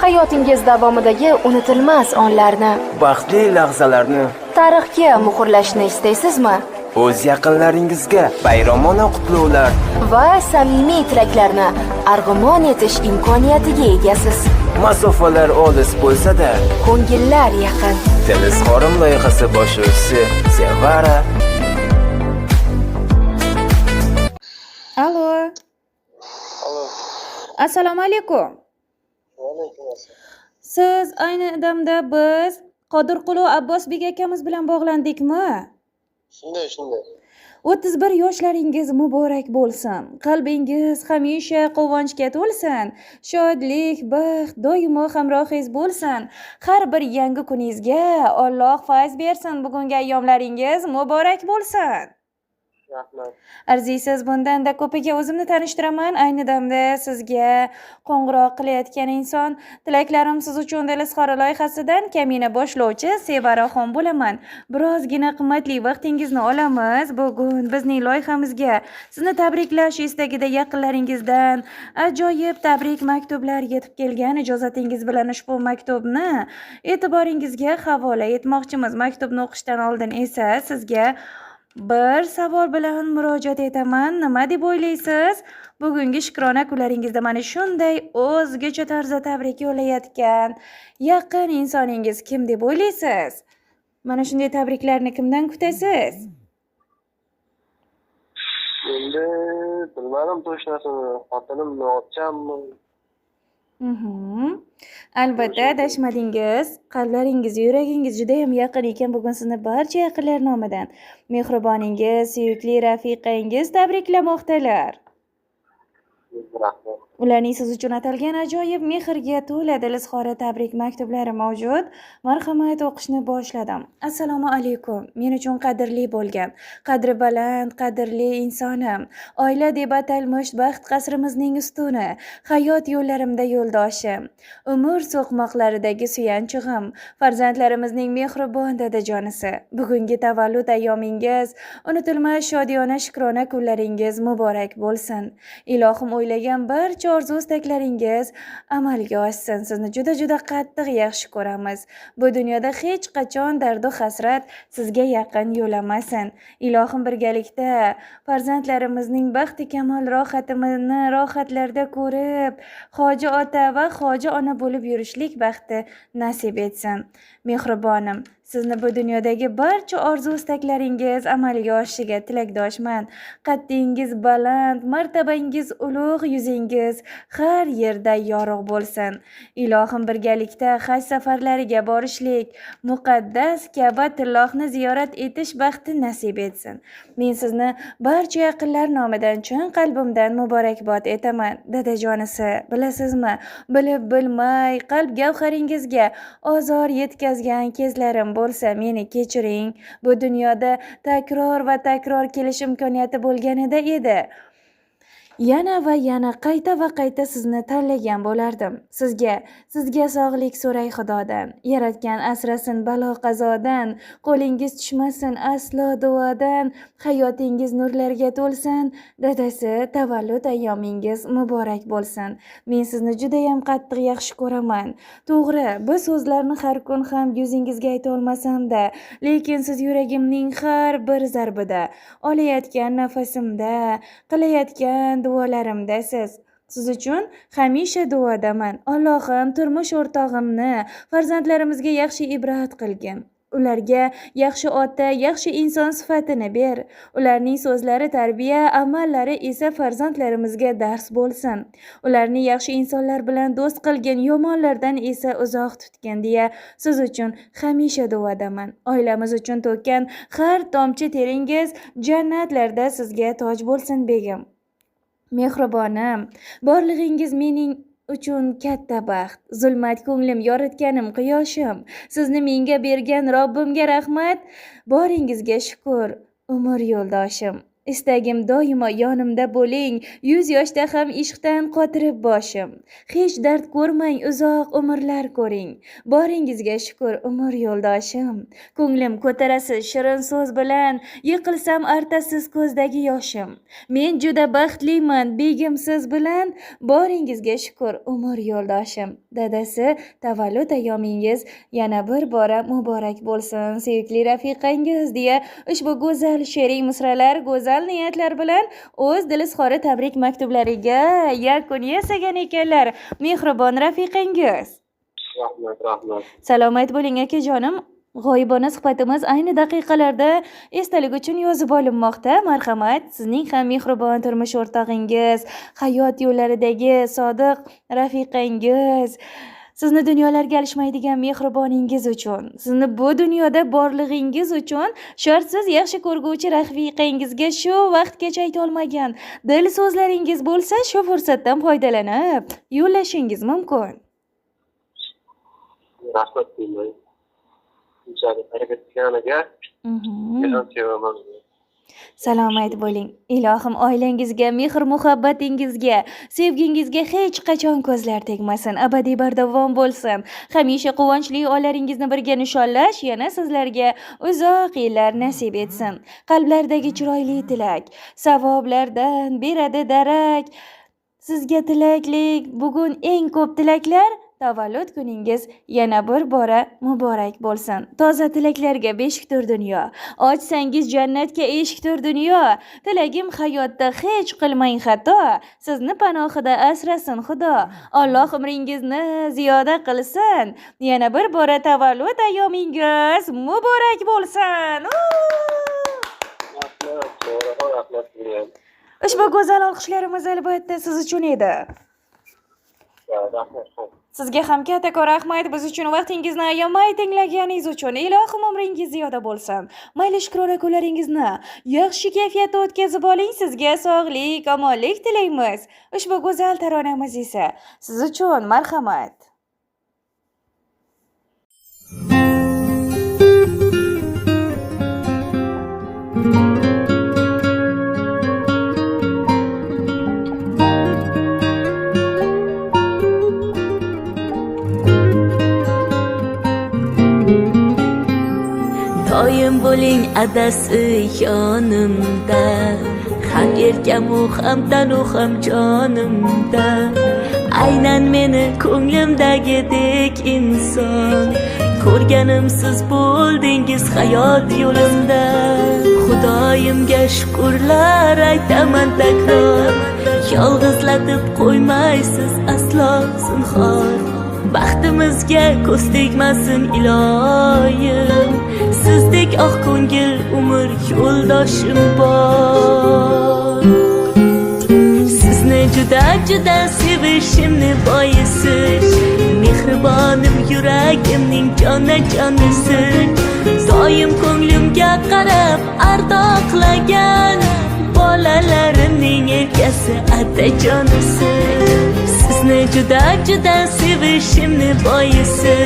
Hayotingiz davomidagi unutilmas onlarni, baxtli lahzalarni tarixga muhrlashni istaysizmi? O'z yaqinlaringizga bayramona qutlovlar va samimiy tilaklarni arg'umon etish imkoniyatiga egasiz. Masofalar olis bo'lsa-da, ko'ngillar yaqin. Til izhorim loyihasi boshlovchisi Sevara. Alo. Alo. Assalomu alaykum. Va alaykum assalom. Siz ayni damda biz Qodirqulov Abbosbek akamiz bilan bog'landikmi? Shunday, shunday. 31 yoshlaringiz muborak bo'lsin. Qalbingiz hamisha quvonchga to'lsin. Shodlik, baxt doimo hamrohingiz bo'lsin. Har bir yangi kuningizga Alloh fayz bersin. Bugungi ayyomlaringiz muborak bo'lsin. Rahmat. Arziysiz bundan-da ko'piga o'zimni tanishtiraman. Ayni damda sizga qo'ng'iroq qilayotgan inson tilaklarim siz uchun dil izhori loyihasidan kamina boshlovchi Sevaraxon bo'laman. Birozgina qimmatli vaqtingizni olamiz. Bugun bizning loyihamizga sizni tabriklash istagida yaqinlaringizdan ajoyib tabrik maktublar yetib kelgan. Ijozatingiz bilan ushbu maktubni e'tiboringizga havola etmoqchimiz. Maktubni o'qishdan oldin esa sizga bir savol bilan murojaat etaman. Nima deb o'ylaysiz? Bugungi shukrona kunlaringizda mana shunday o'zgacha tarzda tabrik yo'llayotgan yaqin insoningiz kim deb o'ylaysiz? Mana shunday tabriklarni kimdan kutasiz? Endi bilmadim точно sini. Xotinimmi, otchammi? Albatta, adashmadingiz. Qalblaringiz, yuragingiz judayam yaqin ekan. Bugun sizni barcha yaqinlar nomidan mehriboningiz, suyukli rafiqangiz tabriklamoqdalar. Rahmat. Ularning siz uchun atalgan ajoyib mehrga to'la dil izhori tabrik maktublari mavjud. Marhamat, o'qishni boshladim. Assalomu alaykum. Men uchun qadrli bo'lgan, qadri baland, qadrli insonim. Oila deb atalmish baxt qasrimizning ustuni, hayot yo'llarimda yo'ldoshim, umr so'qmoqlaridagi suyanchig'im, farzandlarimizning mehribon dadajonisi. Bugungi tavallud ayyomingiz, unutilmas shodiyona shukrona kunlaringiz muborak bo'lsin. Ilohim o'ylagan barcha orzu istaklaringiz amalga oshsin. Sizni juda juda qattiq yaxshi ko'ramiz. Bu dunyoda hech qachon dardu hasrat sizga yaqin yo'lamasin. Ilohim birgalikda farzandlarimizning baxti kamol rohatini rohatlarda ko'rib, hoji ota va hoji ona bo'lib yurishlik baxti nasib etsin. Mehribonim, sizni bu dunyodagi barcha orzu istaklaringiz amalga oshishiga tilakdoshman. Qaddingiz baland, martabangiz ulug', yuzingiz har yerda yorug' bo'lsin. Ilohim birgalikda haj safarlariga borishlik, muqaddas Ka'batullohni ziyorat etish baxti nasib etsin. Men sizni barcha yaqinlar nomidan chin qalbimdan muborakbod etaman. Dadajonisi, bilasizmi, bilib bilmay qalb gavharingizga ozor yetkazgan kezlarim bo'lsa, meni kechiring. Bu dunyoda takror va takror kelish imkoniyati bo'lganida edi. Yana va yana qayta va qayta sizni tanlagan bo'lardim. Sizga sog'lik so'ray Xudodan. Yaratgan asrasin balo qazodan, qo'lingiz tushmasin aslo duodan, hayotingiz nurlarga to'lsin. Dadasi, tavallud ayyomingiz muborak bo'lsin. Men sizni judayam qattiq yaxshi ko'raman. To'g'ri, bu so'zlarni har kun ham yuzingizga ayta olmasam-da, lekin siz yuragimning har bir zarbida, olayotgan nafasimda, qilayotgan duolarimdasiz. Siz uchun hamisha duodaman. Allohim turmush o'rtog'imni farzandlarimizga yaxshi ibrat qilgin. Ularga yaxshi ota, yaxshi inson sifatini ber. Ularning so'zlari tarbiya, amallari esa farzandlarimizga dars bo'lsin. Ularni yaxshi insonlar bilan do'st qilgin, yomonlardan esa uzoq tutgin deya siz uchun hamisha duodaman. Oilamiz uchun to'kkan har tomchi teringiz jannatlarda sizga toj bo'lsin, begim. Mehribonim, borlig'ingiz mening uchun katta baxt. Zulmat ko'nglim yoritganim quyoshim. Sizni menga bergan Robbimga rahmat. Boringizga shukur, umr yo'ldoshim. Istagim doimo yonimda bo'ling, 100 yoshda ham ishqdan qotirib boshim. Hech dard ko'rmang, uzoq umrlar ko'ring. Boringizga shukur umr yo'ldoshim. Ko'nglim ko'tarasiz shirin so'z bilan, yiqilsam artasiz ko'zdagi yoshim. Men juda baxtliman begim siz bilan, boringizga shukur umr yo'ldoshim. Dadasi, tavallud ayyomingiz yana bir bora muborak bo'lsin, sevgili rafiqangiz, deya ushbu go'zal she'riy misralar, go'zal niyatlar bilan o'z dil izhori tabrik maktublariga yakun yasagan ekanlar mehribon rafiqangiz. Rahmat, rahmat. Salomat bo'ling akajonim. G'oyibona suhbatimiz ayni daqiqalarda esdalik uchun yozib olinmoqda. Marhamat, sizning ham mehribon turmush o'rtog'ingiz, hayot yo'llaridagi sodiq rafiqangiz, sizni dunyolarga alishmaydigan mehriboningiz uchun, sizni bu dunyoda borlig'ingiz uchun shartsiz yaxshi ko'rguvchi rafiqangizga shu vaqtgacha aytolmagan dil so'zlaringiz bo'lsa, shu fursatdan foydalanib yo'llashingiz mumkin. Rahmat deyman. Shunchalik harakat qilganiga men ham sevaman. Salomat bo'ling. Ilohim oilangizga, mehr-muhabbatingizga, sevgingizga hech qachon ko'zlar tegmasin, abadiy bardavom bo'lsin. Hamisha quvonchli onlaringizni birga nishonlash yana sizlarga uzoq yillar nasib etsin. Qalblardagi chiroyli tilak, savoblardan beradi darak. Sizga tilaklik, bugun eng ko'p tilaklar tavallud kuningiz yana bir bora muborak bo'lsin. Toza tilaklarga beshikdir dunyo. Ochsangiz jannatga eshikdir dunyo. Tilagim hayotda hech qilmang xato. Sizni panohida asrasin Xudo. Alloh umringizni ziyoda qilsin. Yana bir bora tavallud ayyomingiz muborak bo'lsin. Rahmat, rahmat sizga ham. Ushbu go'zal olqishlarimiz albatta siz uchun edi. Rahmat. Sizga ham kattakon rahmat biz uchun vaqtingizni ayamay tinglaganingiz uchun. Ilohim umringiz ziyoda bo'lsin. Mayli shukrona kunlaringizni yaxshi kayfiyatda o'tkazib oling. Sizga sog'lik, omonlik tilaymiz. Ushbu go'zal taronamiz esa siz uchun, marhamat. Doim bo'ling adasi yonimda, ham erkamu ham tanu ham jonimda. Aynan meni ko'nglimdagidek inson, ko'rganimsiz bo'ldingiz hayot yo'limda. Xudoyimga shukrlar aytaman takror, yolg'izlatib qo'ymaysiz aslo zinhor. Baxtimizga ko'z tegmasin iloyim, sizdek oq ko'ngil umr yo'ldoshim bor. Sizni juda juda sevishimni boisi, mehribonim yuragimning jona jonisi. Doim ko'nglimga qarab ardoqlagan, bolalarimning erkasi atajonisi. Sizni juda juda sevishimni boisi,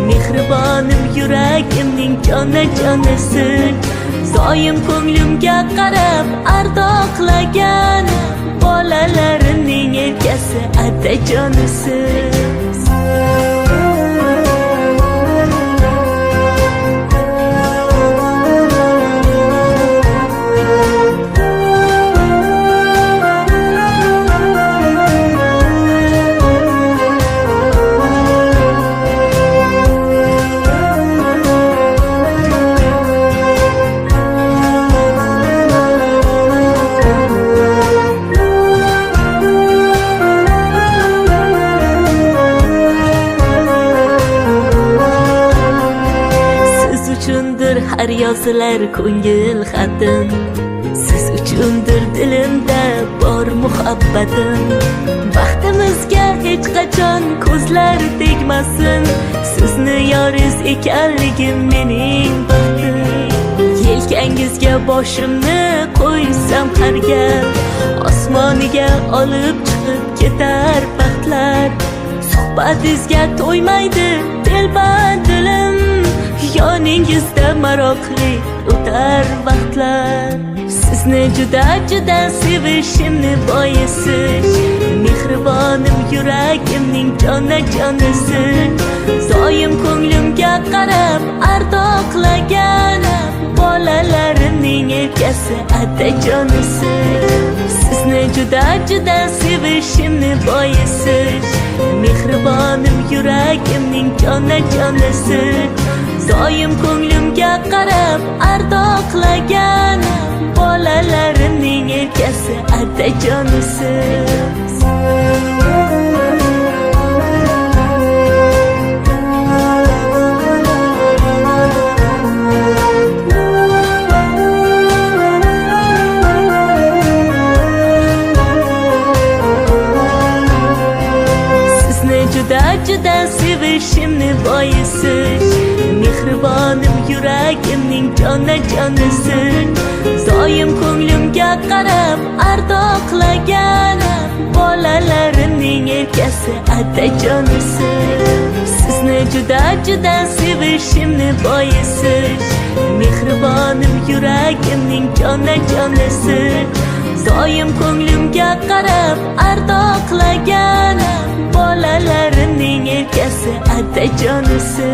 mehribonim yuragimning jona jonisi. Doim ko'nglimga qarab ardoqlagan, bolalarimning erkasi atajonisi. Har yozilar ko'ngil xatim, siz uchundir dilimda bor muhabbatim. Baxtimizga hech qachon ko'zlar tegmasin, sizni yoriz ekanligim mening baxtim. Yelkangizga boshimni qo'ysam har gal, osmoniga olib chiqib ketar baxtlar. Suhbatingizga to'ymaydi telba dilim, yoningizda maroqli o'tar vaqtlar. Sizni juda juda sevishimni boisi, mehribonim yuragimning jona jonisi. Doim ko'nglimga qarab ardoqlagan, bolalarimning erkasi atajonisi. Sizni juda juda sevishimni boisi, mehribonim yuragimning jona jonisi. Doim ko'nglimga qarab ardoqlagan, bolalarimning erkasi atajonisi. Sizni juda juda sevishimni boisi, mehribonim yuragimning jona jonisi. Doim ko'nglimga qarab ardoqlagan, bolalarimning erkasi atajonisi. Sizni juda juda sevishimni boisi, mehribonim yuragimning jona jonisi. Doim ko'nglimga qarab ardoqlagan, bolalarimning erkasi atajonisi.